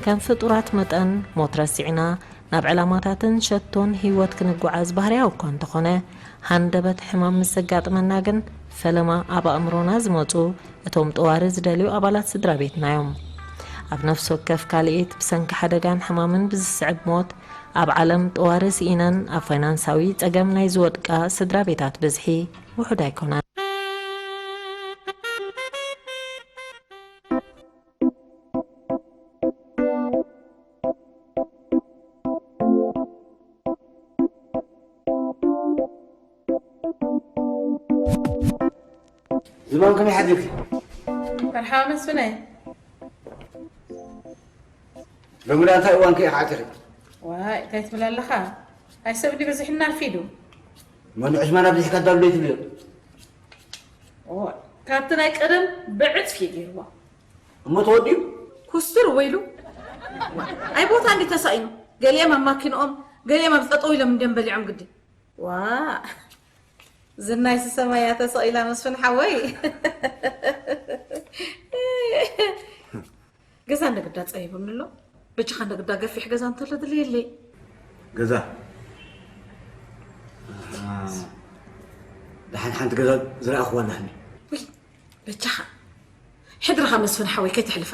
ከም ፍጡራት መጠን ሞት ረሲዕና ናብ ዕላማታትን ሸቶን ህይወት ክንጓዓዝ ባህርያዊ እኳ እንተኾነ፣ ሃንደበት ሕማም ምስ ዘጋጥመና ግን ፈለማ ኣብ ኣእምሮና ዝመጹ እቶም ጠዋሪ ዝደልዩ ኣባላት ስድራ ቤትና እዮም። ኣብ ነፍሲ ወከፍ ካልኢት ብሰንኪ ሓደጋን ሕማምን ብዝስዕብ ሞት ኣብ ዓለም ጠዋሪ ስኢነን ኣብ ፋይናንሳዊ ጸገም ናይ ዝወድቃ ስድራ ቤታት ብዝሒ ውሑድ ኣይኮነን። ዝማን ከመይ ሓዲርኪ? መርሓባ መስፍነይ። ሎሚ ዳ እንታይ እዋንኪ ኢኺ ዓፂኺ? ዋይ እንታይ ትብል ኣለኻ? ኣይ ሰብ ድዩ በዚሕና ኣርፊዱ። መን ዕስማን ኣብዚሕካ ዳሉ ደይትብልዮ? ኦ፣ ካብቲ ናይ ቀደም ብዕፅፊ እዩ ገይርዎ። እሞ ተወዲኡ? ኩስትር ወይሉ። ኣይ ቦታ እንዲ ተሳኢኑ። ገሊኦም ኣብ ማኪንኦም፣ ገሊኦም ኣብ ጠጠው ኢሎም እንዲዮም በሊዖም ግዲ። ዋ ዝናይ ስሰማያ ተሰቂላ መስፍን ሓወይ ገዛ እንደግዳ ጸይቡኒ ኣሎ በጃኻ እንደግዳ ገፊሕ ገዛ እንተሎ ድልየለይ ገዛ ደሓን ሓንቲ ገዛ ዝረኣኽዋ ኣለኒ በጃኻ ሕድርኻ መስፍን ሓወይ ከይተሕልፋ።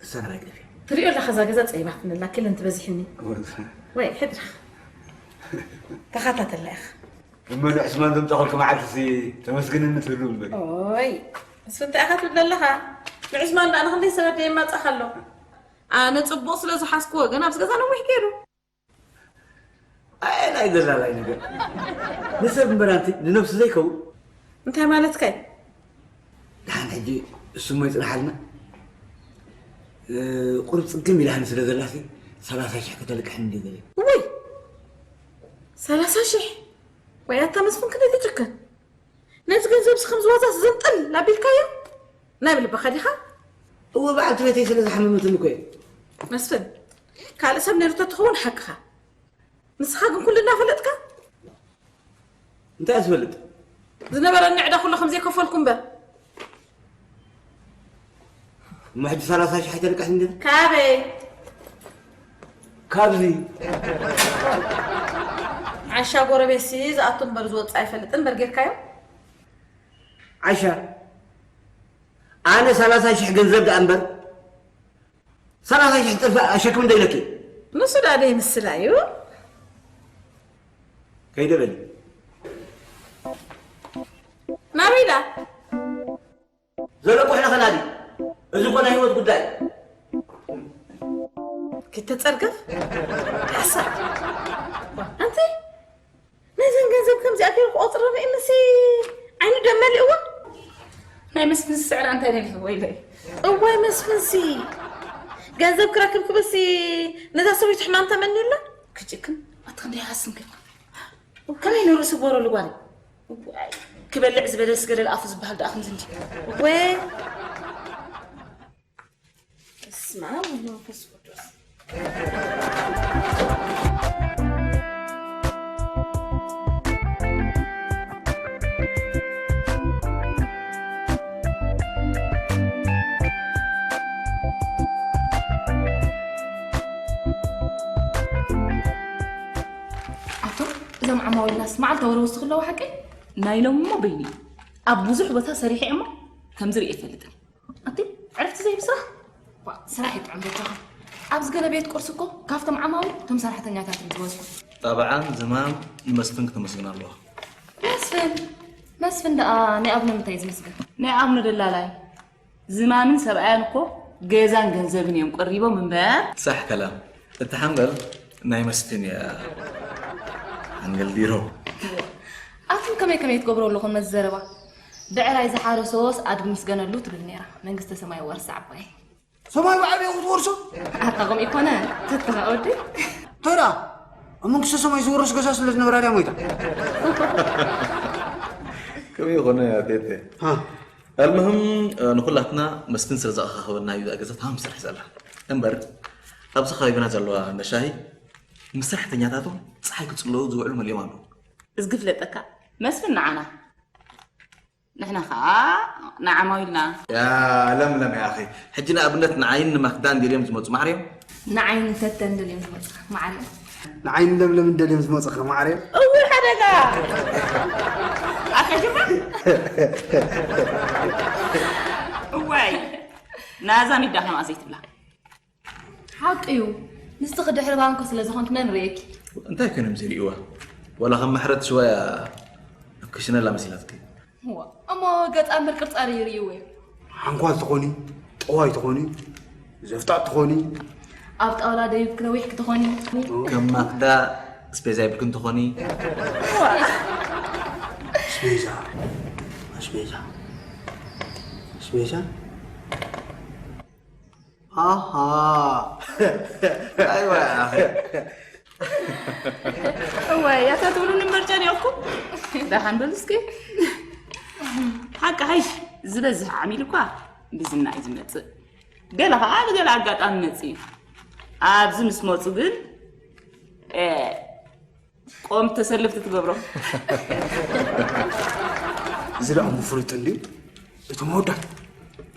እሳ ናባይ ግደፍያ። ትሪኦ ኣለኻ እዛ ገዛ ጸይባትኒ ኣላ ኪሎ እንትበዚሕኒ። ወይ ሕድርኻ ተኻታተላ ኢኻ። እመ ንዕስማን ዘምጻኹልኪ መዓልቲ ሲ ተመስግንኒ ትህሉ እምበሪ። ኦይ እሱ እንታይ ኢኻ ትብል ኣለኻ? ንዕስማን ደኣ ንኽንደይ ሰባት ደየማጻኻ ኣሎ። ኣነ ጽቡቕ ስለ ዝሓዝክዎ ግን ኣብዚ ገዛ ነዊሕ ገይሩ። ኣየ ናይ ዘላላይ ነገር ንሰብ እምበር ኣንቲ ንነብሱ ዘይከውን እንታይ ማለትካ እዩ? ደሓን ሕጂ እሱሞ ይፅንሓልና ቁሩብ ፅግም ኢላኒ ስለ ዘላሲ ሰላሳ ሽሕ ከተልቅሕኒ እንዲ ገለ ውይ ሰላሳ ሽሕ ወይ ኣታ መስፍን ክንደይ ትጭክን ነዚ ገንዘብሲ ከምዚ ዋዛስ ዘንጥል ኣቢልካዮ ናይ ብልብኻ ዲኻ? እወ በዓልቲ ቤተይ ስለ ዝሓመመትኒ እኮ እየ። መስፍን ካልእ ሰብ ነይሩ ተትኸውን ሓቅኻ ንስኻ ግን ኩሉ እናፈለጥካ እንታይ እየ ዝፈልጥ? ዝነበረኒ ዕዳ ኩሉ ከምዘይከፈልኩ እምበር እሞ ሕጂ ሰላሳ ሽሕ ኣይተልቅሕን እንዲ ካበይ ካብዚ ዓሻ ጎረቤትሲ ዝኣቱ እምበር ዝወፅእ ኣይፈልጥን እምበር ጌርካዮ ዓሻ ኣነ ሰላሳ ሽሕ ገንዘብ ደኣ እምበር ሰላሳ ሽሕ ጥርፊ ኣሸክም እንዶ ኢለኪ ንሱ ደኣ ደይ ምስላ እዩ ከይደ በሊ ናበይ ዳ ዘለቁሕ ነኸናዲ እዚ ኮ ናይ ህይወት ጉዳይ ክተፀርገፍ ሓሳብ ኣንቲ ነዘን ገንዘብ ከምዚኣ ገይሩ ክቆፅረኒ ምስ ዓይኑ ደም መሊእዋ ናይ መስፍንሲ ስዕራ እንታይ ነልዩ ወይለይ እዋይ መስፍንሲ ገንዘብ ክረክብ ክብልሲ ነዛ ሰበይቱ ሕማም ተመንዩላ ክጭክን ኣቲ ክንደይ ይሓስን ግን ከመይ ንርእሱ ጎረሉ ጓል ክበልዕ ዝበለ ስገደል ኣፉ ዝበሃል ደኣ ከምዚ እንዲ ወ በስመ ኣብ ወወልድ ወመንፈስ ቅዱስ። ኣቶም እዞም ዓማዊልናስ መዓልታዊ ረውስቲ ክለዉ ሓቀይ ናይ ሎሚ እሞ በይኑ እዩ ኣብ ብዙሕ ቦታ ሰሪሐ እሞ ከምዚ ርእየ ይፈልጥን ኣቲ ዕረፍቲ ዘይብ ስራሕ ዋ፣ ስራሕ ይጥዕም በጃኻ ኣብዚ ገለ ቤት ቁርሲ እኮ ካብቶም ዓማዊ እቶም ሰራሕተኛታት እዮም ዝበዝሑ ጠብዓን ዝማም ንመስፍን ክተመስግን ኣለዋ መስፍን መስፍን ደኣ ናይ ኣብነ ምንታይ እዩ ዝምስገን ናይ ኣብነ ደላላይ ዝማምን ሰብኣያን እኮ ገዛን ገንዘብን እዮም ቀሪቦም እምበር ሳሕ ከላም እቲ ሓንገል ናይ መስፍን እያ ሓንገል ዲሮ ኣቱም ከመይ ከመይ ትገብሩ ኣለኹም ነዚ ዘረባ ብዕራይ ዝሓረሶስ ኣድጊ ምስገነሉ ትብል ነይራ መንግስተ ሰማይ ወርሲ ዓባይ ሰማይ ባዕሉ እዩ ክትወርሶ ኣታ ከምኡ ይኮነ ተትኻ ወዲ ተራ ኣብ መንግስተ ሰማይ ዝወርስ ገዛ ስለ ዝነበራ ድያ ሞይታ ከመይ ይኾነ ቴቴ ኣልምህም ንኹላትና መስፍን ስለ ዘኣኻኸበና እዩ እዛ ገዛ ተሃም ትሰርሕ ዘላ እምበር ኣብዚ ከባቢና ዘለዋ እንዳ ሻሂ ምስ ሰራሕተኛታቶም ፀሓይ ክፅለዉ ዝውዕሉ መሊኦም ኣለዉ እዚ ክፍለጠካ መስፍን ንዓና ንሕና ኸዓ ንዓማዊልና። ያ ለምለም፣ ያ ኣኺ፣ ሕጂ ንኣብነት ንዓይን ንማክዳን ደልዮም ዝመጹ ማዕረ እዮም። ንዓይን ተተን ደልዮም ዝመጹ ማዕረ እዮም። ንዓይን ለምለምን ደልዮም ዝመጹ ኸ ማዕረ እዮም። እውይ ሓደጋ! ኣከጅባ? እዋይ፣ ናዛ ሚዳ ከምኣ ዘይትብላ። ሓቂ እዩ። ንስኺ ድሕሪ ባንኮ ስለ ዝኾንክ መን ርእየኪ? እንታይ ኮይኖም ዘይርእይዋ? ዋላ ከም ምሕረት ሽዋ እያ ኣብ ክሽነ ኣላ መሲላትኪ። እዋ፣ እሞ ገጻ እምበር ቅርጻ ርእዩ ርእይዎ እዩ። ሓንኳል ትኾኒ፣ ጠዋይ ትኾኒ፣ ዘፍጣጥ ትኾኒ። ኣብ ጣውላ ደይብኪ ነዊሕኪ ትኾኒ። ከም ማክዳ ስፔዛ ይብልክን ትኾኒ። ስፔዛ፣ ስፔዛ፣ ስፔዛ። ኣሃ። ኣይዋ። እዋይ፣ ያታ ትብሉኒ ምርጫ ኔርኩም። ደሓን በሉ እስኪ። ሓቂ ሓይሽ ዝበዝሕ ዓሚል እኳ ብዝና እዩ ዝመጽእ። ገለ ኸዓ ብገለ ኣጋጣሚ መጽእ እዩ። ኣብዚ ምስ መጹ ግን፣ እ፣ ቆም ተሰልፍቲ ትገብሮም። እዚ ደኣ እሞ ፍሉጥ እንድዩ። እቶም ኣወዳት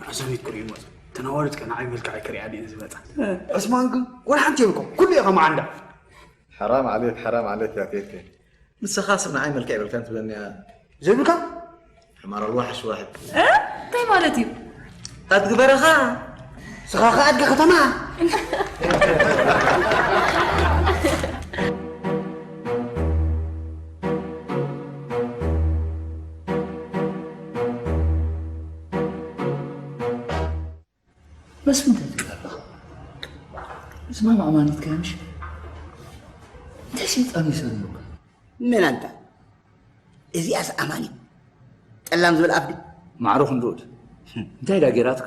ንዕዘሚት ክርእዩ ይመጹ። ተናዋሪት ከ ንዓይ መልክዐይ ክርእያ ድየን ዝመጻ? እ። ዕስማን ግን ወላ ሓንቲ የብልኩም። ኩሉ ኢኻ መዓንዳ። ሓራም ዓሌክ፣ ሓራም ዓሌክ ያ ቴቴ። ንስኻ ሰብ ንዓይ መልክዕ የብልካን ትብለኒ እያ። ዘይብልካ? ሕማር ኣልዋሕሽ ዋሕድ። እ? እንታይ ማለት እዩ? ኣድጊ በረኻ። ስኻ ኸኣ ኣድጊ ከተማ። መስፍን እንታይ ትብል ኣለኻ? ዝማም ኣማኒት ከ ምሽ? እንታይ ሰይጣን ይሰርሉካ? መን ኣንታ? እዚኣስ ኣማኒ? ጠላም ዝብል ኣፍዲ? ማዕሮ ክንድኡድ። እንታይ ዳ ጌራትካ?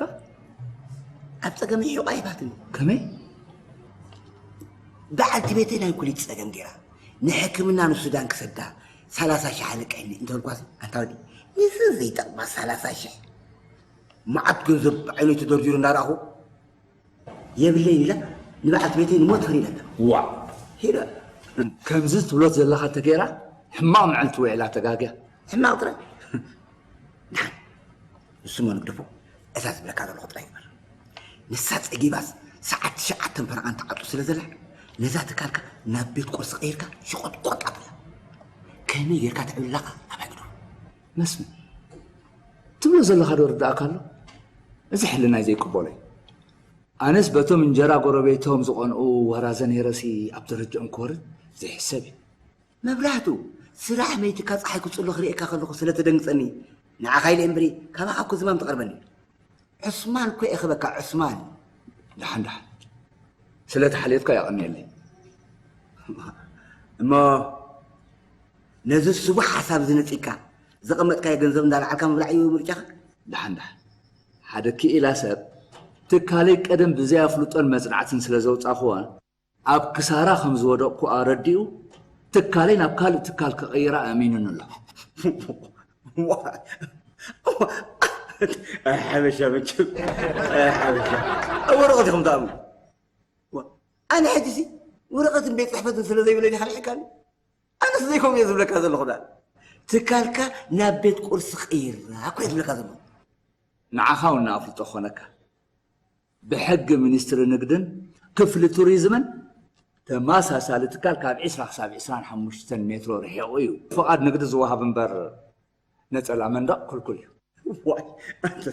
ኣብ ጸገመይ ሒቑ ኣይባትን። ከመይ? በዓልቲ ቤተይ ናይ ኩሊት ጸገም ጌራ። ንሕክምና ንሱዳን ክሰዳ ሰላሳ ሺሕ ኣለቀኒ እንተልኳስ፣ ኣንታ ወዲ፣ ንሱ ዘይጠቕማ ሰላሳ ሺሕ። መዓት ገንዘብ ብዓይነይ ተደርዲሩ እንዳረኣኹ፣ የብለይን ኢላ ንበዓልቲ ቤተይ ንሞት ፈሪዳታ። ዋእ! ሄዳ። ከምዚ ትብሎ ዘለኻ ተገይራ፣ ሕማቕ መዓልቲ ውዒላ ተጋግያ። ሕማቕ ጥራይ? ደሓን። ንሱ እሞ ንግደፎ፣ እዛ ዝብለካ ዘለኹ ጥራይ ግበር። ንሳ ጸጊባስ፣ ሰዓት ትሽዓተ ፈረቓ እንትዓጹ ስለ ዘላ፣ ነዛ ትካልካ ናብ ቤት ቁርሲ ቀይርካ ሽቖጥ ቆጥ ኣብላ። ከመይ ጌርካ ትዕብልላ ኸኣ ኣባይ ግደፎ። መስፍን፣ ትብሎ ዘለኻ ዶ ርድኣካ ኣሎ? እዚ ሕልናይ ዘይቅበሎ እዩ። ኣነስ በቶም እንጀራ ጎረቤቶም ዝቐንኡ ወራዘ ነይረሲ ኣብ ደረጃኦም ክወርድ ዘይሕሰብ እዩ። መብራህቱ፣ ስራሕ መይትካ ጸሓይ ክጽሎ ክርእየካ ከለኹ ስለ ተደንግጸኒ፣ ንዓኻ ኢለ እምበሪ፣ ካባኻ እኮ ዝማም ትቐርበኒ። ዑስማን እኮ እየ ክበካ፣ ዑስማን። ደሓን፣ ደሓን። ስለ ተሓልየትካ የቐንየለይ። እሞ ነዚ ስቡሕ ሓሳብ እዚ ነጺግካ፣ ዘቐመጥካዮ ገንዘብ እንዳለዓልካ ምብላዕ እዩ ምርጫኻ? ደሓን፣ ደሓን። ሓደ ክኢላ ሰብ፣ ትካለይ ቀደም ብዘይ ኣፍልጦን መጽናዕትን ስለ ዘውጻእክዋ፣ ኣብ ክሳራ ከም ዝወደቕኩ ኣረዲኡ፣ ትካለይ ናብ ካልእ ትካል ክቕይራ ኣእሚኑኒ ኣሎ። ዋ፣ ዋ፣ ኣይ ሓበሻ መቸም፣ ኣይ ሓበሻ። ኣብ ወረቐት ኢኹም ትኣምኑ። ዋ፣ ኣነ ሕጂሲ ወረቐትን ቤት ጽሕፈትን ስለ ዘይብለኒ ሓሊዕካኒ። ኣነስ ዘይከምኡ እየ ዝብለካ ዘለኹ። ዳ ትካልካ ናብ ቤት ቁርሲ ቀይራ እኮ እየ ዝብለካ ዘለኹ። ንዓኻ እውን ንኣፍልጦ ክኾነካ፣ ብሕጊ ሚኒስትሪ ንግድን ክፍሊ ቱሪዝምን ተመሳሳሊ ትካል ካብ ዕስራ ክሳብ ዕስራን ሓሙሽተን ሜትሮ ርሒቑ እዩ ፍቓድ ንግዲ ዝወሃብ እምበር፣ ነጸላ መንደቕ ክልኩል እዩ። ዋይ፣ ኣንተ፣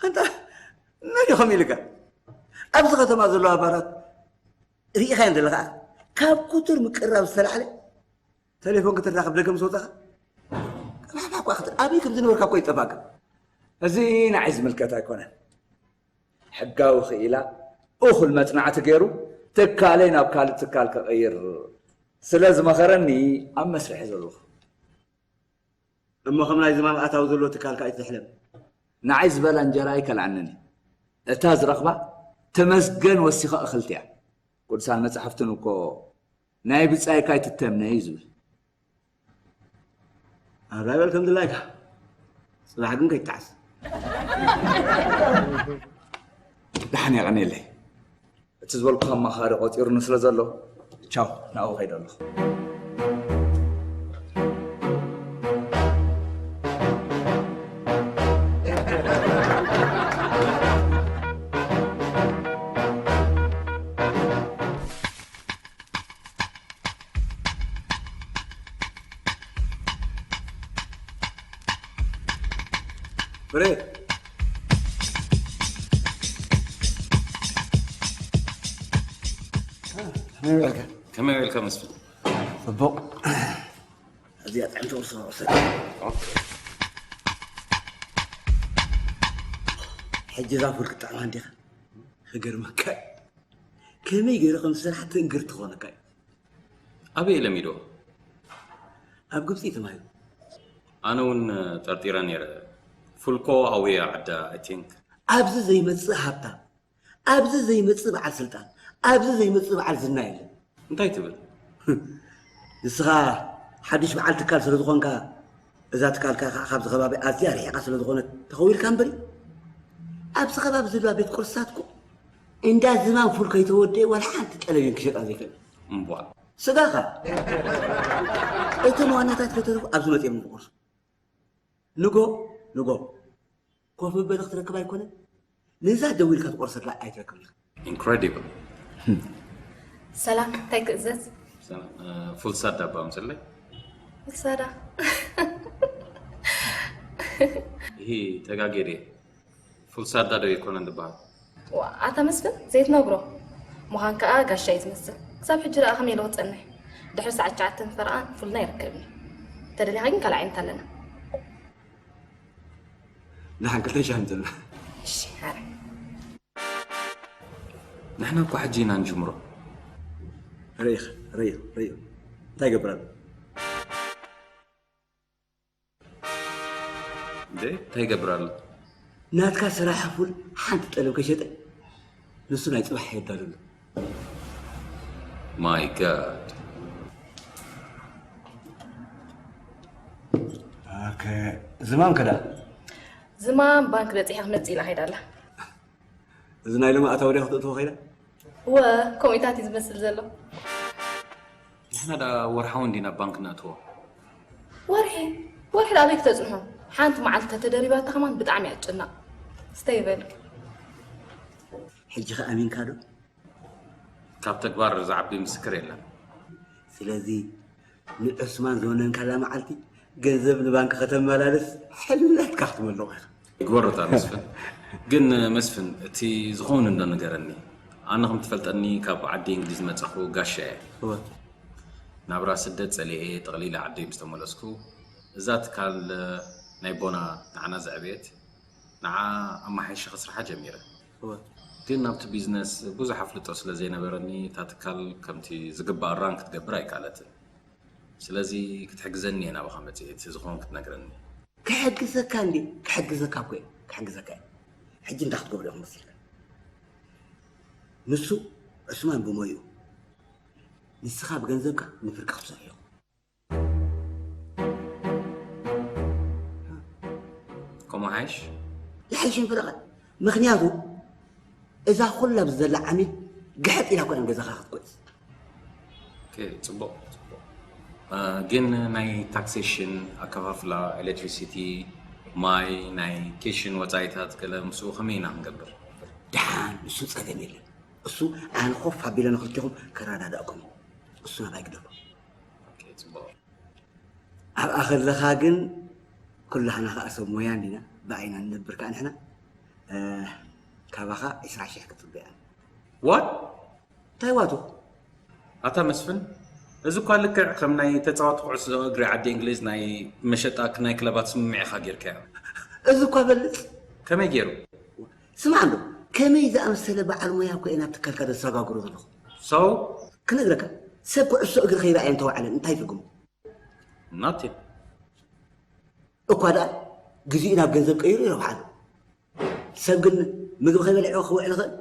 ኣንተ፣ መን ኢኹም ኢልካ? ኣብዚ ከተማ ዘለዋ ባራት ርኢኻየን ዘለኻ? ካብ ክቱር ምቅርራብ ዝተላዕለ፣ ቴሌፎን ክትራኸብ ደገ ምስ ወጻኻ፣ ናህና እኳ ክት-፣ ኣበይ ከም ዝነበርካ እኮ ይጠፋካ። እዚ ንዓይ ዝምልከት ኣይኮነን። ሕጋዊ ክኢላ እኹል መጽናዕቲ ገይሩ ትካለይ ናብ ካልእ ትካል ክቕይር ስለ ዝመኸረኒ ኣብ መስርሕ ዘለኹ። እሞ ከም ናይ ዝማም ኣታዊ ዘለዎ ትካልካ ኣይትሕለም። ንዓይ ዝበላ እንጀራ ኣይከልኣንን እዩ። እታ ዝረኽባ ተመስገን ወሲኸ እኽልቲ እያ። ቅዱሳን መጻሕፍትን እኮ ናይ ብጻይካ ኣይትተምነ እዩ ዝብል። ኣብራይ በል ከም ድላይካ። ጽባሕ ግን ከይትዓስ። ደሓን የቐንየለይ። እቲ ዝበልኩኻ ኣማኻሪ ቆጺሩኒ ስለ ዘሎ፣ ቻው፣ ናብኡ ከይደ ኣለኹ። ብሬ፣ ከመይ ውዒልካ? ከመይ ውዒልካ መስፍን? ጽቡቕ። እዚኣ ጥዕምቲ ቁርሲ ክወስድ። ኦኬ። ሕጂ እዛ ፉል ክትጥዕማ እንዲኻ። ክገርመካ እዩ። ከመይ ገይሩ ከም ዝሰርሓ ትእንግር ትኾነካ እዩ። ኣበይ ለሚዶ? ኣብ ግብጺ ትማሂሩ። ኣነ እውን ጠርጢረ ነይረ። ፉልኮ ኣውየ ዓዳ፣ I think። ኣብዚ ዘይመጽእ ሃብታም፣ ኣብዚ ዘይመጽእ በዓል ስልጣን፣ ኣብዚ ዘይመጽእ በዓል ዝና የለን። እንታይ ትብል? ንስኻ ሓድሽ በዓል ትካል ስለ ዝኾንካ፣ እዛ ትካልካ ከዓ ካብዚ ከባቢ ኣዝያ ርሒቓ ስለ ዝኾነት ተኸዊልካ እምበሪ፣ ኣብዚ ከባቢ ዘለዋ ቤት ቁርስታት እኮ እንዳ ዝማም ፉል ከይተወደየ ዋላ ሓንቲ ጠለብ እየን ክሸጣ ዘይክእል። እምቧ። ስጋኻ እቶም ዋናታት ከይተረፉ ኣብዚ መፅኦም ክቑርሱ። ንጎ ንጎ ኮፍ መበሊ ክትረክብ ኣይኮነን፣ ነዛ ደዊልካ ትቆርሰላ ኣይትረክብን ኢኻ። Incredible። ሰላም፣ እንታይ ክእዘዝ? ሰላም፣ እ፣ ፉል ሳዳ እባ ኣምፅለይ። ፉል ሳዳ። ይሄ ተጋጌ ድየ? ፉል ሳዳ ዶ ይኮነን ዝበሃል? ዋ፣ ኣታ መስፍን ዘይትነግሮ ምዃን ከኣ ጋሻ እዩ ዝመስል። ክሳብ ሕጂ ደኣ ከመይ ኢለ ክጸንሕ? ድሕሪ ሰዓት ትሽዓተ ፈረቓ ፉልና ይርከብኒ። እንተደሊኻ ግን ካልእ ዓይነት ኣለና። ደሓን ክልተ ሻሂ ኣምፅልና። እሺ፣ ሃረ። ንሕና እኮ ሕጂ ኢና ንጅምሮ። ርኢኽ፣ ርኢኽ፣ ርኢኽ። እንታይ ይገብር ኣሎ? እንዴ እንታይ ይገብር ኣሎ? ናትካ ስራሕ ፉል ሓንቲ ጠለብ ከሸጠ ንሱ ናይ ፅባሕ የዳሉ ኣሎ። My God። ኦኬ፣ ዝማም ከዳ? ዝማም ባንክ በፂሐ ክመፅእ ኢላ ከይዳ ኣላ። እዚ ናይ ሎሚ ኣታዊ ድያ ክትእትዎ ከይዳ? እወ፣ ኮሚታት እዩ ዝመስል ዘሎ። ንሕና ደኣ ወርሓዊ እንዲ ናብ ባንክ ነእትዎ። ወርሒ ወርሒ ደኣ ኣበይ ክተጽንሖ? ሓንቲ መዓልቲ ተተደሪባታ ከማን ብጣዕሚ እያ ትጭነቕ። ስተይ በል። ሕጂ ከ ኣሚንካ ዶ? ካብ ተግባር ዝዓቢ ምስክር የለን። ስለዚ ንዑስማን ዝወነንካላ መዓልቲ ገንዘብ ንባንክ ከተመላልስ ሕልነትካ ክትመልቕ ኢኻ። ይግበሮ እታ መስፍን። ግን መስፍን እቲ ዝኸውን እንዶ ንገረኒ። ኣነ ከም ትፈልጠኒ ካብ ዓዲ እንግሊዝ ዝመጻኹ ጋሻ እየ። እወ። ናብራ ስደት ጸሊኤ ጠቕሊለ ዓደይ ምስ ተመለስኩ እዛ ትካል ናይ ቦና ንዓና ዘዕበየት ንዓ ኣማሓይሸ ክስርሓ ጀሚረ። እወ። ግን ናብቲ ቢዝነስ ብዙሕ ኣፍልጦ ስለ ዘይነበረኒ እታ ትካል ከምቲ ዝግባእ ራን ክትገብር ኣይከኣለትን። ስለዚ ክትሕግዘኒ እየ ናባኻ መፅኤ እቲ ዝኾን ክትነግረኒ። ክሕግዘካ እንዲ ክሕግዘካ እኮ እየ ክሕግዘካ እየ። ሕጂ እንታይ ክትገብሩ ኢኹም መሲልካ? ንሱ ዕስማን ብሞይኡ ንስኻ ብገንዘብካ ንፍርቂ ክትሰርሑ ኢኹም። ከምኡ ሓይሽ? ይሓይሽ ንፍርቐ። ምኽንያቱ እዛ ኩላ ኣብዚ ዘላ ዓሚል ግሕጥ ኢላ እኮ እያ ንገዛኻ ክትኮይስ። ኦኬ፣ ፅቡቕ ፅቡቕ። እ፣ ግን ናይ ታክሴሽን፣ ኣከፋፍላ፣ ኤሌክትሪሲቲ፣ ማይ፣ ናይ ኬሽን ወፃኢታት ገለ ምስኡ ከመይ ኢና ክንገብር? ደሓን ንሱ ፀገም የለን። እሱ ኣነ ኮፍ ኣቢለ ንክልቴኹም ከረዳድኣኩም እዩ። እሱ ናባይ ግደፎ። ኦኬ፣ ፅቡቕ። ኣብኣ ከለኻ ግን ኩላህና ከዓ ሰብ ሞያ እንዲና ብኣይና ንነብር ከዓ ንሕና እ፣ ካባኻ ዒስራ ሽሕ ክፅበ እያ። ዋት? እንታይ ዋቱ? ኣታ መስፍን፣ እዚ እኳ ልክዕ ከም ናይ ተፃዋቲ ኩዕሶ እግሪ ዓዲ እንግሊዝ ናይ መሸጣ ናይ ክለባት ስምምዕ ኢኻ ጌርካዮ። እዚ እኳ በልፅ። ከመይ ገይሩ? ስማዕ እንዶ፣ ከመይ ዝኣመሰለ በዓል ሞያ እኮ እየ ናብ ትካልካ ዘሰጋግሮ ዘለኹ። ሰው ክነግረካ፣ ሰብ ኩዕሶ እግሪ ከይረኣየ እንተወዓለ እንታይ ይፍግሙ? ናቴ እኳ ደኣ ግዜኡ ናብ ገንዘብ ቀይሩ ይረብሓሉ። ሰብ ግን ምግቢ ከይበልዐ ክውዕል ይኽእል?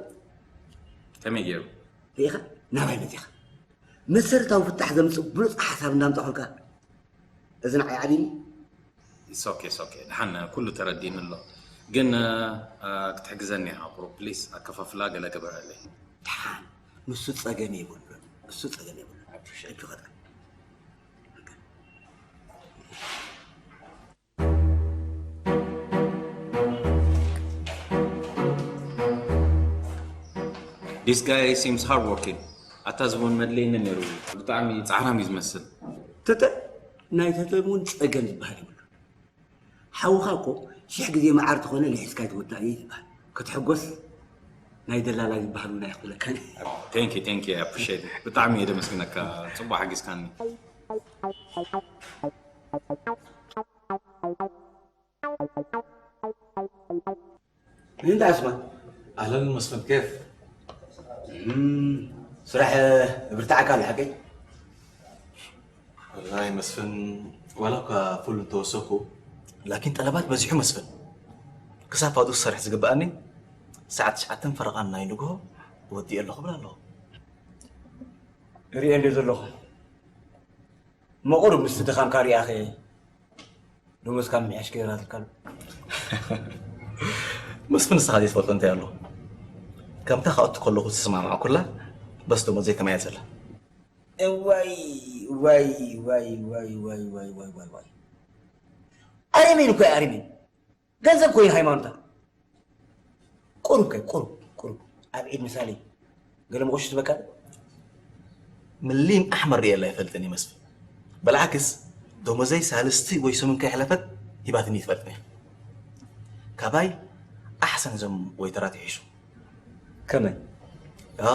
ከመይ ገይሩ? ርኢኻ ናባይ መጺኻ መሰረታዊ ፍታሕ ዘምጽእ ብሉጽ ሓሳብ እንዳምጻኹልካ እዚ ንዓይ ዓቢኒ። It's okay, it's okay። ደሓን ኩሉ ተረዲኒ ኣሎ። ግን እ፣ ክትሕግዘኒ ኢኻ ቁሩብ ፕሊስ ኣከፋፍላ ገለ ግበረለይ። ደሓን ንሱ ጸገም የብሉን። እሱ ጸገም የብሉን። ኣጆኻ ጥራይ። This guy seems hardworking። ኣታ ዝቦን መድለይኒ ነይሩ። ብጣዕሚ ጻዕራም እዩ ዝመስል። ተተ ናይ ተተ እውን ጸገም ዝበሃል የብሉ። ሓውኻ እኮ ሽሕ ግዜ መዓር ተኾነ ልሒስካ ኣይትወዳእ እዩ ዝበሃል። ክትሕጎስ ናይ ደላላ ዝበሃል እውን ኣይኽፍለካን። Thank you, thank you, I appreciate it. ብጣዕሚ እየ ደመስግነካ፣ ጽቡቅ ሓጊዝካኒ። እንዳ ኣስማ اهلا مسفن، كيف؟ ስራሕ ብርታዕካ ኣሎ ሓቀይ። والله مسفن، ዋላ እኳ ፉል እንተወሰኩ ላኪን ጠለባት በዚሑ መስፍን። ክሳብ ፋቱ ክሰርሕ ዝግበኣኒ ሰዓት ትሽዓተን ፈረቓን ናይ ንግሆ ወዲኤ ኣለኹ ብል ኣለኹ። ርእየ እንደ ዘለኹ መቑር ምስ ድኻምካ ሪኣኸ ደሞዝካ ምምሕያሽ ገይራትልካ ኣሎ። መስፍን ንስኻ ዘይትፈልጦ እንታይ ኣሎ? ከምታ ክኣቱ ከለኹ ዝሰማምዐኩላ በስ ደሞዘይ ተመያየጸላ። እዋይ እዋይ እዋይ እዋይ እዋይ እዋይ እዋይ እዋይ እዋይ ኣረሜን እኮ እዩ ኣረሜን። ገንዘብ ኮይኑ ሃይማኖታ ቁሩብ ከ ቁሩብ ቁሩብ ኣብ ዒድ ምሳሌ ገለ መቆሽሽ ዝበካ ምሊም ኣሕመር ርእየላ ይፈልጥን ይመስል። በልዓክስ ደሞዘይ ሳልስቲ ወይ ሰሙን ከይሕለፈት ሂባትኒ ትፈልጥን እያ። ካባይ ኣሕሰን እዞም ወይተራት ይሕሹ። ከመይ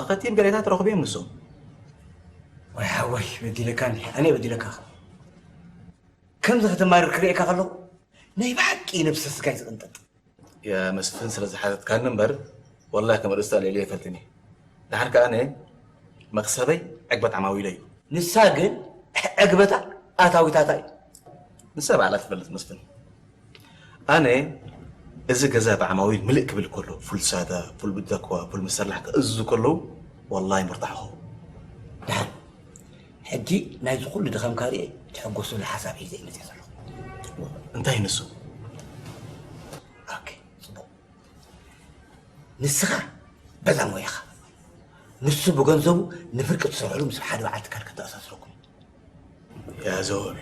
ከቲም ገሌታት ረኽቡ እዮም ንሶም። ወይ ሓወይ በዲለካ እንዲ ኣነ በዲለካ ከምዚ ከተማርር ክርእየካ ከለኹ ናይ ብሓቂ ነብሰ ስጋይ ዝቕንጠጥ። የመስፍን ስለ ዝሓተትካኒ እምበር ወላሂ ከም ርእስታ ልዕሊ ይፈልጥኒ። ድሓር ከኣ ኣነ መኽሰበይ ዕግበት ዓማዊለ እዩ። ንሳ ግን ዕግበታ ኣታዊታታ እዩ። ንሳ ባዕላ ትፈልጥ መስፍን። ኣነ እዚ ገዛ ብዓማዊል ምልእ ክብል ከሎ ፉል ሳዳ፣ ፉል ብደኳ፣ ፉል ምሰላሕ ክእዝዙ ከለዉ ወላሂ ምርታሕ ኸው። ድሓን ሕጂ ናይዚ ኩሉ ድኻምካ ርእየ ትሕጎሰሉ ሓሳብ ሒዘ እየ መፅየ ዘለኹ። እንታይ ንሱ? ኦኬ፣ ፅቡቕ። ንስኻ በዛ ሞያኻ፣ ንሱ ብገንዘቡ ንፍርቂ ትሰርሕሉ ምስ ሓደ በዓል ትካል ከተኣሳስረኩም ያዞር።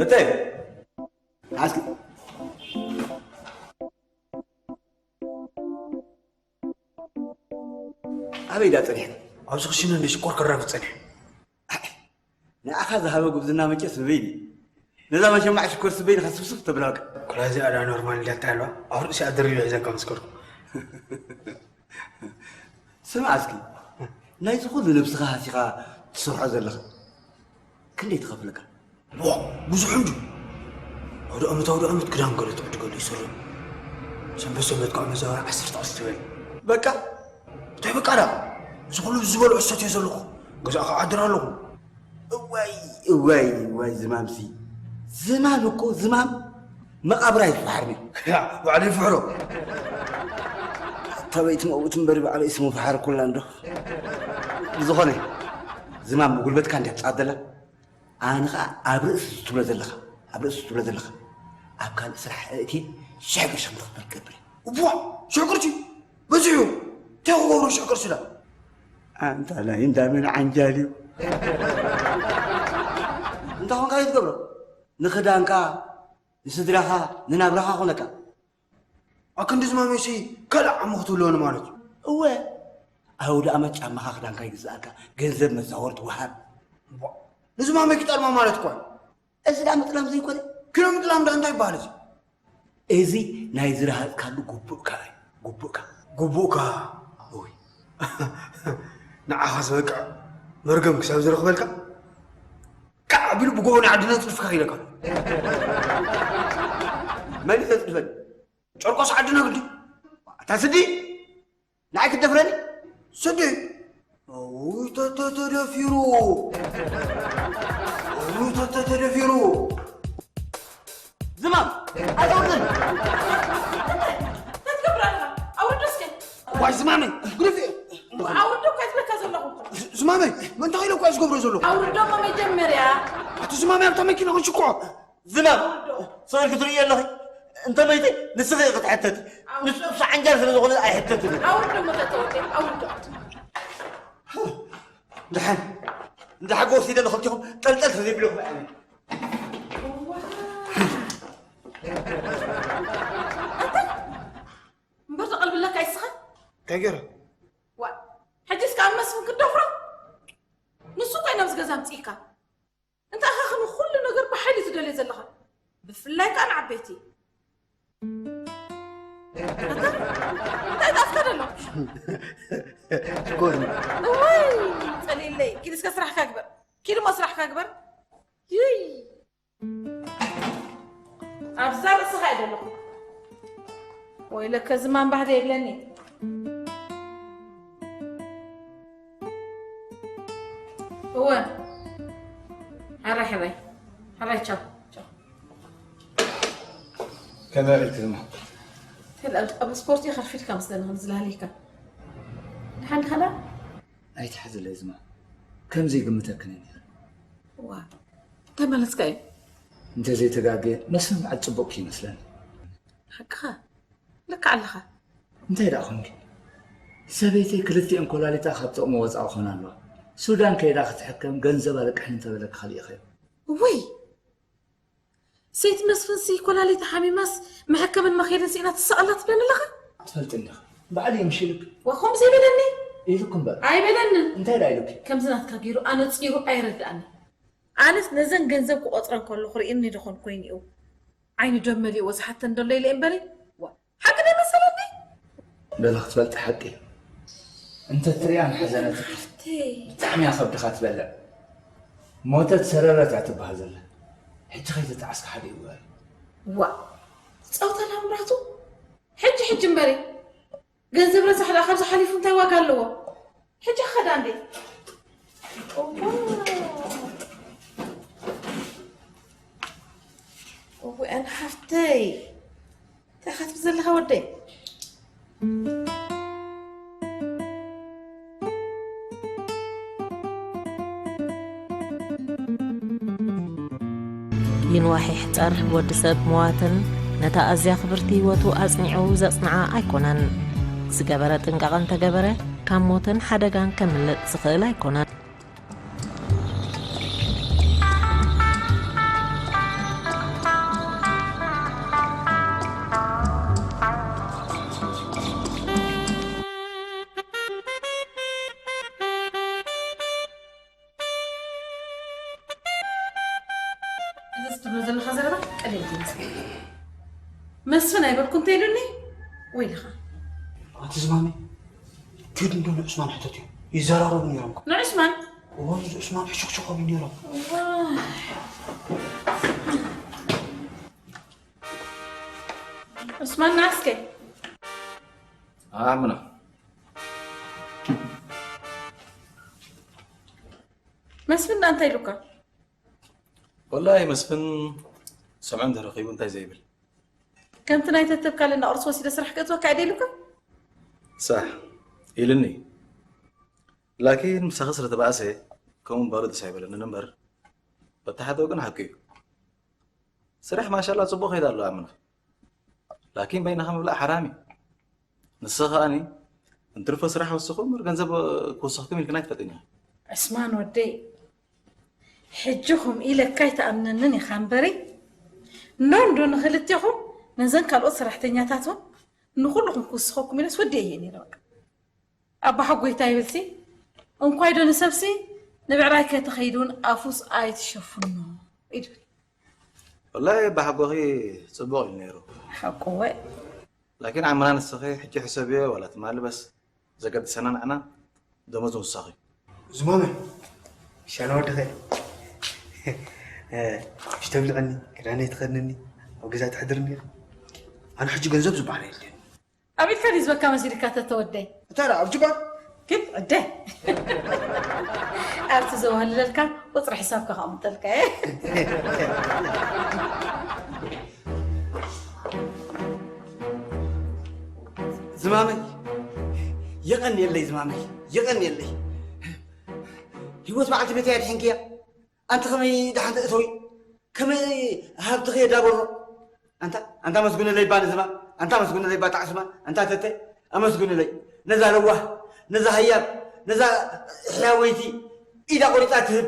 እተይ ሓስኪ ኣበይ ዳ ጸኒሕካ? ኣብዚ ክሽነ እንደ ሽኮር ክራብ ጸኒሕ። ንኣኻ ዝሃበ ጉብዝና መቸስ ስበይ ድዩ? ነዛ መሸማዕ ሽኮር ስበይ ኢልካ ስብስብ ተብላካ። ኩላ እዚኣ ዳ ኖርማል እንዳታ ኣለዋ ኣብ ርእሲኣ ድርቢ ሒዘካ መስከርኩ። ስማዕ እስኪ ናይዚ ኩሉ ነብስኻ ሃሲኻ ትሰርሖ ዘለኻ ክንደይ ትኸፍለካ? ዋ ብዙሕ እንድዩ። ኣውደ ኣመት ኣውደ ኣመት ክዳን ገለ ትዕድገሉ ይስርም። ሰንበት ሰንበት ከዓ መዛወሪ ዓሰርተ ቅርሺ ትበል። በቃ እንታይ በቃ ዳ እዚ ኩሉ ዝበልዖ ዝሰትዮ ዘለኹ ገዛእ ከዓ ዓድር ኣለኹ። እዋይ እዋይ እዋይ ዝማምሲ ዝማም እኮ ዝማም መቓብር ኣይትፍሓርኒ። ያ ባዕሉ ይፍሕሮ። ኣታበይ ትመውት እምበሪ ባዕሉ ይስሙ ፍሓር ኩላ እንዶ ብዝኾነ ዝማም ብጉልበትካ እንድያ ትፃወት ዘላ ኣነ ኸዓ ኣብ ርእሲ እዚ ትብሎ ዘለኻ ኣብ ርእሲ እዚ ትብሎ ዘለኻ ኣብ ካልእ ስራሕ ኣእትየ ሽሕ ቅርሺ ከም ትቕበል ክገብር እየ። እዋ ሽሕ ቅርሺ በዚሑ እንታይ ክገብሮ ሽሕ ቅርሺ ዳ ኣንታ ናይ እንዳመን ዓንጃል እዩ እንታይ ኾንካ እዩ ትገብሮ ንኽዳንካ ንስድራኻ ንናብራኻ ኮነካ ኣክንዲ ዝማሜሲ ካልእ ዓሚ ክትብልወኒ ማለት እዩ። እወ ኣውደ ኣመት ጫማኻ ክዳንካ ይግዝኣልካ፣ ገንዘብ መዛወርቲ ወሃብ። ንዝማሜ ክጠልማ ማለት እኳ እዩ። እዚ ደኣ ምጥላም ዘይኮነ። ኪኖ ምጥላም ደኣ እንታይ ይበሃል እዚ? እዚ ናይ ዝረሃጽካሉ ጉቡእካ እዩ። ጉቡእካ። ጉቡእካ። እወ። ንዓኻስ በቃ መርገም ክሳብ ዝረኽበልካ ካዕ ኣቢሉ ብጎቦ ንዓዲ ነጽርፍካ ኢለካ ኣሎ። መን እዩ ዘጽርፈኒ? ጨርቆስ ዓድና ግዲ። ኣታ ስዲ ንዓይ ክትደፍረኒ? ስዲ ውይ ተተተደፊሩ ውይ ተተተደፊሩ ዝማም ኣተውርደኒ እንታይ ትገብር ኣለኻ? ኣውርዶ እስከ ዋይ ዝማመይ ግደፊ ኣውርዶ እኮ ዝብለካ ዘለኹ ዝማመይ ምእንታ ኢለ እኳ ዝገብሮ ዘለኹ ኣውርዶ እሞ መጀመርያ ኣቲ ዝማመይ ኣብታ መኪና ክንሽኮ ዝናብ ስቕ ኢልኪ ትርእዮ ኣለኺ እንተ መይተ ንስኺ ኢኺ ክትሕተቲ ንሱ ዓንጃል ስለ ዝኾነ ኣይሕተትን እዩ ኣውርዶ እሞ ተተወደይ ኣውርዶ ድሓን እንዳ ሓጎስ ኢለ ንኽልቲኹም ጠልጠል ተዘይብለኩም ኣነ እንታይ ገይረ? ዋ፣ ሕጂስ ከኣ መስፍን ክትደፍሮ? ንሱ እንታይ ናብዚ ገዛ ኣምጺእካ? እንታይ ኢኻ ከም ኩሉ ነገር ብሓይሊ ትደልዮ ዘለኻ? ብፍላይ ከኣ ንዓበይቲ። ኣታ፣ እንታይ ጣፍካ ደሎ? ሽኮር። እዋይ፣ ጸሊለይ። ኪድ እስከ ስራሕካ ግበር። ኪድ እሞ ስራሕካ ግበር። ይይ። ኣብዛ ርእስኻ እየ ዘለኹ። ወይለከ ዝማን ባህሪ የብለኒ። እወ። ሕራይ፣ ሕራይ። ሕራይ፣ ቻው፣ ቻው። ከመይ ርኢልኪ ድማ? ተል ኣብ፣ ኣብ ስፖርት ኢኻ ኣርፊድካ መስለኒ፣ ከም ዝላህሊካ። ደሓን ዲኻ ደኣ? ኣይትሓዝለይ ዝማ። ከም ዘይግምተክን እየ ነይረ። ዋ፣ እንታይ ማለትካ እዩ? እንተዘይተጋግየ፣ መስፍን በዓል ጽቡቕ ይመስለኒ። ሓቅኻ። ልክዕ ኣለኻ። እንታይ ደኣ ኾንኪ? ሰበይተይ ክልቲኤን ኮላሊታ ካብ ጥቕሚ ወጻኢ ኾና ኣለዋ። ሱዳን ከይዳ ክትሕከም ገንዘብ ኣለቅሕኒ እንተበለኪ ከሊእኸዮ። እውይ! ሰይቲ መስፍንሲ ኮላሊታ ሓሚማስ መሐከምን መኼድን ስኢና ትሳቐላ ትብለኒ ኣለኻ? ትፈልጥኒ ኢኺ። ባዕሉ እዩ ምሽ ኢሉኪ። ዋ፣ ከምዚ ይበለኒ? ኢሉኪ እምበር። ኣይበለንን። እንታይ ደኣ ኢሉኪ? ከምዚ ናትካ ገይሩ ኣነጺሩ ኣይረድኣኒ። ኣነስ ነዘን ገንዘብ ክቖጽረን ከሎ ክርእየኒ ዶ ኾን ኮይኑ እዩ? ዓይኑ ደም መሊእዎ ዝሓተን ዘሎ ኢለ እምበሪ። ዋ፣ ሓቂ ዶ መሰለኒ? በላ ክትፈልጢ ሓቂ። እንተ ትሪኣ ምሓዘነትኪ ሓፍተይ። ብጣዕሚ እያ ከብድኻ ትበልዕ። ሞተት ሰረረት እያ ትበሃል ዘላ። ሕጂ ከይተጣዓስካ ሓደ ይወሪ። ዋ፣ ትጻወተላ ምራቱ? ሕጂ ሕጂ እምበሪ። ገንዘብ ረሳሕ ደኣ ካብዚ ሓሊፉ እንታይ ዋጋ ኣለዎ? ሕጂ ክኸዳ እንዴ? እዋ። እወ፣ ኣነ ሓፍተይ። እንታይ ኢኻ ትብል ዘለኻ ወደይ? ይንዋሕ ይሕጸር፣ ወዲ ሰብ ምዋትን ነታ ኣዝያ ክብርቲ ህይወቱ ኣጽኒዑ ዘጽንዓ ኣይኮነን። ዝገበረ ጥንቃቐ እንተገበረ፣ ካብ ሞትን ሓደጋን ከምልጥ ዝኽእል ኣይኮነን። እዚ ትብሎ ዘለኻ ዘረባ ቀሊል ድምፂ። መስፍን ኣይበልኩ እንተ ኢሉኒ፣ ወይልኻ። ኣንቲ ዝማሚ፣ ኪድ እንዶ ንዑስማን ሕተትዮ። ይዘራረቡ ነይሮም እኮ። ንዑስማን? እዎ፣ ንዑስማን ሕሹኽሹኽ ይብሉ ነይሮም። እዋ። ዑስማን፣ ና እስከ። ኣምና። መስፍን ደኣ እንታይ ኢሉካ? ወላሂ መስፍን ሰምዑ እንተረኺቡ እንታይ ዘይብል። ከምቲ ናይ ተተብካልና ቁርሲ ወሲደ ስራሕ ከእትወካ እየ ዶ ኢሉካ? ሳሕ ኢሉኒ። ላኪን ምሳኺ ስለ ተባእሰ ከምኡ ምባሉ ደስ ኣይበለንን እምበር፣ በቲ ሓደ ወገን ሓቂ እዩ። ስራሕ ማሻላ ጽቡቕ ከይዱ ኣሎ ኣምና። ላኪን በይንኻ ምብላዕ ሓራም እዩ። ንስኻ ከኣኒ እንትርፎ ስራሕ ወስኹ እምበር ገንዘብ ክውስኽኩም ኢልክን ኣይትፈልጥን ኢኻ። ዕስማን ወደይ፣ ሕጂ ኹም ኢለካ ኣይትኣምነንን ኢኻ እምበሪ፣ እንዶ እንዶ ንኽልቴኹም ነዘን ካልኦት ሰራሕተኛታት እውን ንኹልኹም ክውስኸኩም ኢለስ ወዲኤ እየ ነይረ። በቃ ኣባሓጎይታ ይብልሲ፣ እንኳይ ዶ ንሰብሲ ንብዕራይ ከተኸይድ እውን ኣፉስ ኣይትሸፍኖ ይብል። ወላሂ ኣባሓጎኺ ጽቡቕ ኢሉ ነይሩ። ሓቁ ወይ? ላኪን ዓምና ንስኺ ሕጂ ሕሰብዮ፣ ዋላ ትማሊ በስ ዘገድሰና ንዓና ደሞዝ ንሳኺ። ዝማመ፣ ሻነ ወድኸ፣ እ፣ ምሽ ተብልዐኒ፣ ክዳነይ ትኸድነኒ፣ ኣብ ገዛ ተሕድርኒ። ኣነ ሕጂ ገንዘብ ዝበሃል የለን። ኣብ ኢድካ ድዩ ዝበካ መሲልካ ተተወደይ? እንታይ ደኣ፣ ኣብ ጅባ? ግን ዕደ። ኣብቲ ዘዋህልለልካ ቁጽሪ ሕሳብካ ከቕምጠልካ እየ። ዝማመይ፣ የቐንየለይ ዝማመይ፣ የቐንየለይ። ህይወት በዓልቲ ቤተይ ኣድሒንክያ። ኣንቲ ከመይ ደሓን ትእተዊ? ከመይ ሃብትኺ የዳበሮ? ኣንታ፣ ኣንታ መስጉንለይ እባ ንዝማ፣ ኣንታ መስጉንለይ እባ ጣዕስማ፣ ኣንታ ተተ፣ ኣመስጉንለይ። ነዛ ለዋህ፣ ነዛ ሃያብ፣ ነዛ ሕያወይቲ ኢዳ ቆሪጻ ትህብ።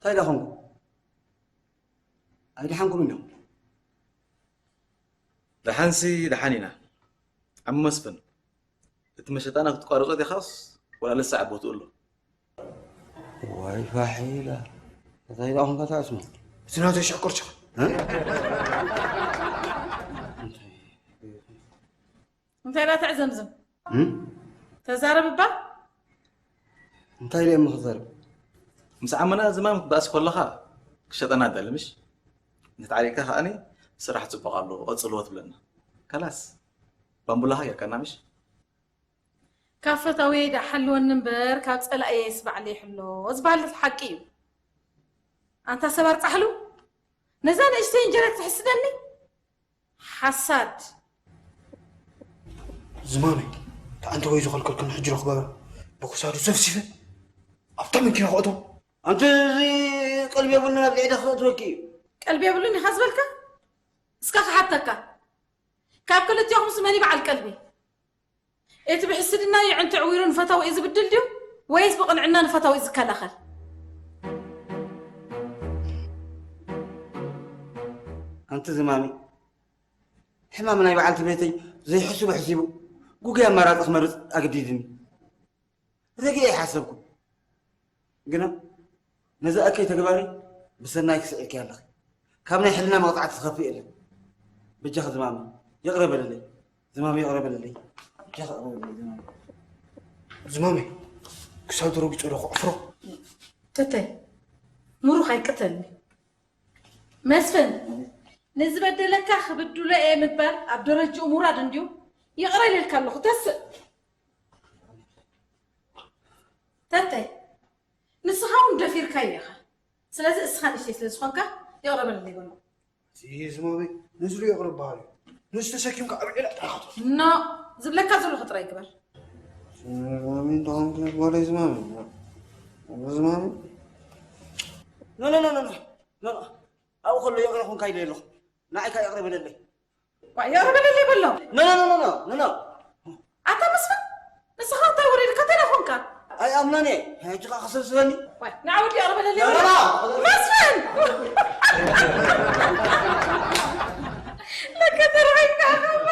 እንታይ ደኣ ኾንኩም? ኣይደሓንኩምን ዶ? ደሓንሲ ደሓን ኢና። ዓሚ መስፍን፣ እቲ መሸጣና ክትቋርጾ ዲኻስ ወላ ልሳዕ ቦትኡ ኣሎ? ዋይ ፋሒላ፣ እንታይ ደኣ ኾንካ ትዓስሞ? እቲ ናተይ ሽዕኩር ቸኻ። እ? እንታይ ደኣ ተዕዘምዝም? እም? ተዛረብ እባ። እንታይ ኢለ እሞ ክዛረብ? ምስ ዓመና ዝማም ክትበኣስ ከለኻ ክሸጠና ኣዳሊ ምሽ? እንተተዓሪቕካ ከኣኒ ስራሕ ጽቡቕ ኣሎ፣ ቀጽልዎ ትብለና። ካላስ፣ ባምቡላኻ ጌርካና ምሽ? ካብ ፈታውየይ ደኣ ሓልወኒ እምበር፣ ካብ ጸላእየይስ ባዕለይ ይሕሎ ዝበሃል ሓቂ እዩ። ኣንታ ሰባር ጻሕሉ፣ ነዛ ንእሽተይ እንጀራ ክትሕስደኒ? ሓሳድ። ዝማመይ፣ ተኣንተ ወይ ዝኸልከልክን ሕጂ ዶ ክገብራ? ብክሳዱ ሰፍሲፈ ኣብታ መኪና ከእቶ። ኣንቲ እዚ ቀልቢ የብሉን፣ ኣብ ልዕሊ ክእትወኪ እዩ። ቀልቢ የብሉን ኢኻ ዝበልካ? እስካ ክሓተካ፣ ካብ ክልቲኦኹምስ መን እዩ በዓል ቀልቢ? እቲ ብሕስድና የዕንቱ ዕዊሩ ንፈታዊ እዩ ዝብድል ድዩ? ወይስ ብቕንዕና ንፈታዊ እዩ ዝከላኸል? ኣንቲ ዝማሚ፣ ሕማም ናይ በዓልቲ ቤተይ ዘይሕስቡ ሕሲቡ፣ ጉጉይ ኣማራጺ ክመርጽ ኣገዲድኒ። ረጊኤ ኣይሓሰብኩን። ግና ነዚ እከይ ተግባሪ ብሰናይ ክስዕልኪ ኣለኺ። ካብ ናይ ሕልና መቕጻዕቲ ዝኸፍእ የለን። በጃኺ ዝማሚ፣ ይቕረ በልለይ። ዝማሚ፣ ይቕረ በልለይ። በጃኺ ይቕረ በልለይ ዝማሚ። ዝማሚ፣ ክሳብ ተረጊጹ ዶ ክዕፍሮ? ተተይ፣ ምሩኽ ኣይቅተልኒ። መስፍን፣ ንዝበደለካ ክብድሎ እየ ምባል ኣብ ደረጅኡ ምውራድ እንድዩ። ይቕረ ኢለልካ ኣለኹ፣ ተስእ። ተተይ፣ ንስኻ እውን ደፊርካዮ ኢኻ። ስለዚ እስኻ ንእሽተይ ስለ ዝኾንካ ይቕረ በለለይ በሎ። እዚ ዝማሚ፣ ንሱ ዶ ይቕረ በሃል እዩ? ንሱ ተሰኪምካ ኣብ ዒላ ጥራይ ኸቶ። ኖ፣ ዝብለካ ዘለኹ ጥራይ ግበር። ዝማሚ፣ እንተኾንኩ ጓለይ ዝማሚ። ዝማሚ። ኖ፣ ኖ፣ ኖ፣ ኖ፣ ኖ። ኖ፣ ኖ። ኣብኡ ከሎ ይቕረ ኹንካ ኢለ ኣለኹ። ንዓይ ከኣ ይቕረ በለለይ። ዋይ፣ ይቕረ በለለይ በሎ። ኖ፣ ኖ፣ ኖ፣ ኖ፣ ኖ፣ ኖ። ኣታ መስፍን፣ ንስኻ እንታይ ወሪድካ? እንታይ ደኣ ኾንካ? ኣይኣምኖን እየ። ሕጂ ከኣ ከሰብስበኒ። ዋይ፣ ንዓ ወዲ ይቕረ በለለይ በሎ። ኖ፣ ኖ። መስፍን! ለከ ተረኺብካ ኢኻ እባ።